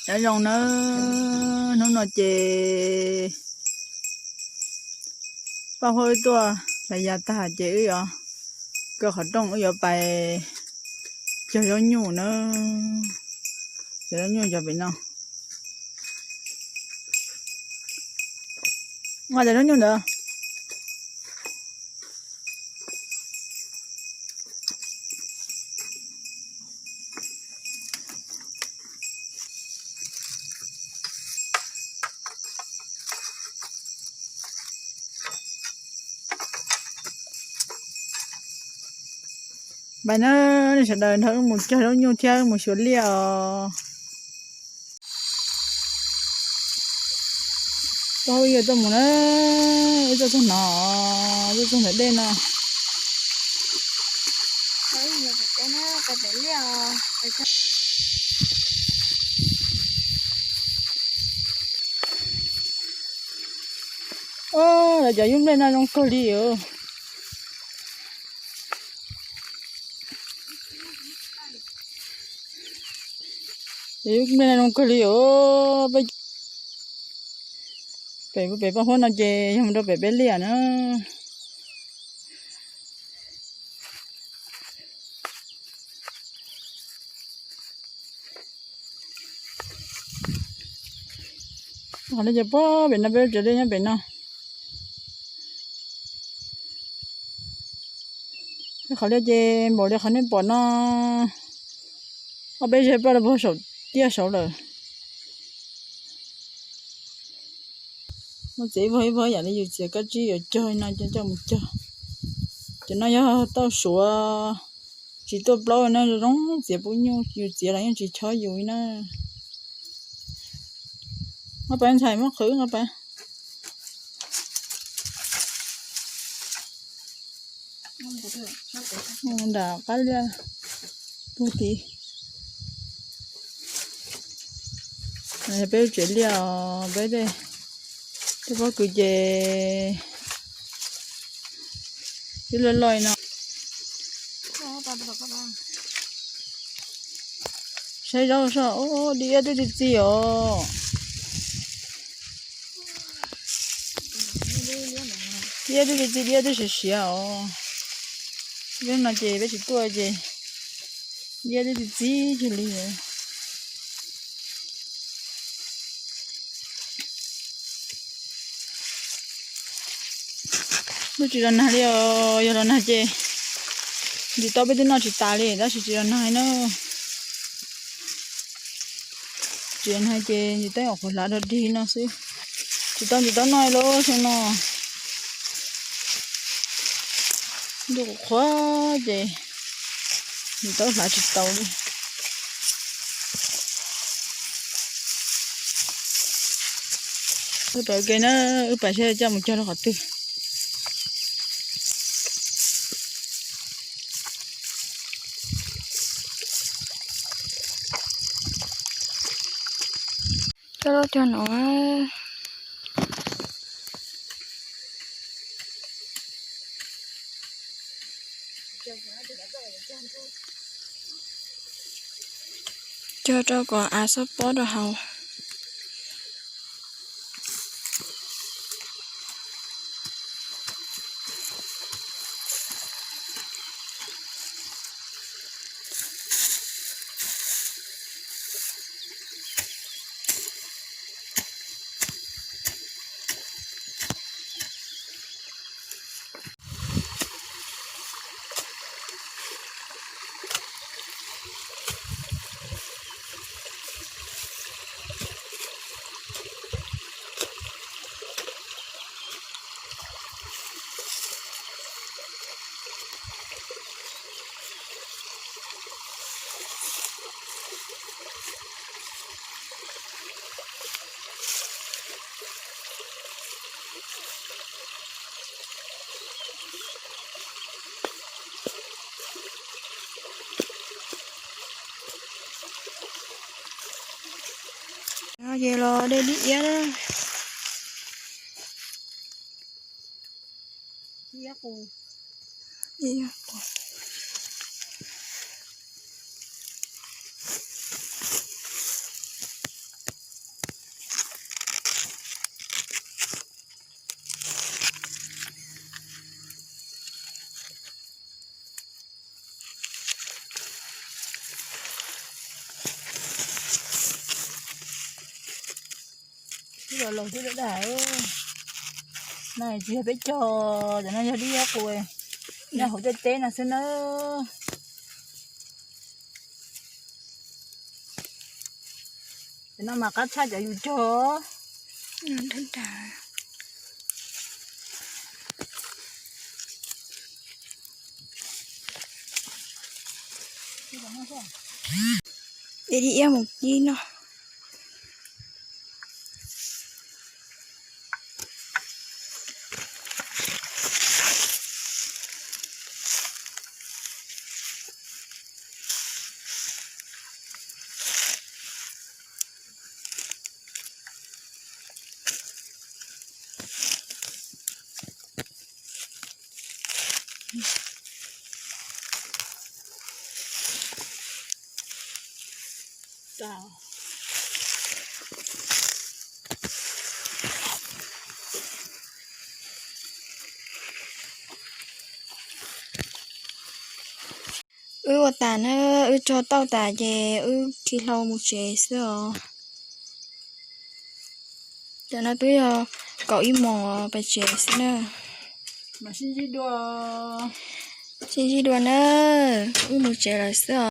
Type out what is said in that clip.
Nyob zoo nawb, hnub no ces Paj Huab wb tuaj hlais yas tag ces wb yuav kaw qhov rooj, wb yuav pais cog zaub nyuj na. Cog zaub nyuj cog pem no. Nqa cov zaub nyuj ntawd. Pais na, nej sawv daws nrog wb mus cog zaub nyuj thiab wb mus xyuas liaj os. Paj Huab wb yuav tuaj mus na, wb tuaj txog no, tuaj txog ntawm dej no. Lawv cov yub nplej no zoo kawg li os. Yub nplej no zoo kawg li os. Pem, pem Paj Huab no ces yog mus rau pem peb liaj na. Qhov no ces pem no peb tsev liaj nyob pem no. Qhov liaj ces npaum li qhov nej pom no, ob peb zej plaj los puag saum tiaj saud lawm. Muaj txiav ib vog ib vog yam li yus txiav kab tsib yuav cog no ces coj mus cog. Cov no yog tauj suav tsis tuaj plaub no, zoo txiav pub nyuj, yus txiav los yeej tsis chob yus li na. Nqa pais ntxhais muab qhwv nqa pais. Nram qab liaj puag tid. Peb tsev liaj os, peb tej pob kws ces twb loj loj li no. Saib zaub soj, dib iab twb txi txiv os. Dib iab twb txi txiv, dib iab twb siav siav os. Peb no ces peb tsis tuaj ces dib iab twb txi txiv kiag li. Twb tsis los nag li os, yog los nag ces ntsis taub peb twb noj tsis tas li, tab sis tsis los nag na. Tsis los nag ces ntsis taub nyuam qhuav hlav dog dig no xwb. Tsis tau ntsis taub noj li lawm xyoo no. Ntuj qhuav qhuav ces ntsis taub hlav tsis tau li. Wb pais ua ke na, wb pais saib coj mus cog rau qhov twg. Coj los cog no. Cog rau kom av xob pob rau hauv. Ces los dej dib iab, dib iab qus. Twb los laus twb dag dag. No tsis yog peb cog, cov no yog dib qus nyob hauv tej teb no xwb na. Cov no mas qab tshaj cov yus cog. Dib iab mus ib no. Wb ua tas na, wb cog tauj tas ces wb khi hlau mus tsev xwb os. Cov no twb yog kaum ib mos pais tsev xwb na. Sib ntsib dua na, wb mus tsev lawm xwb os.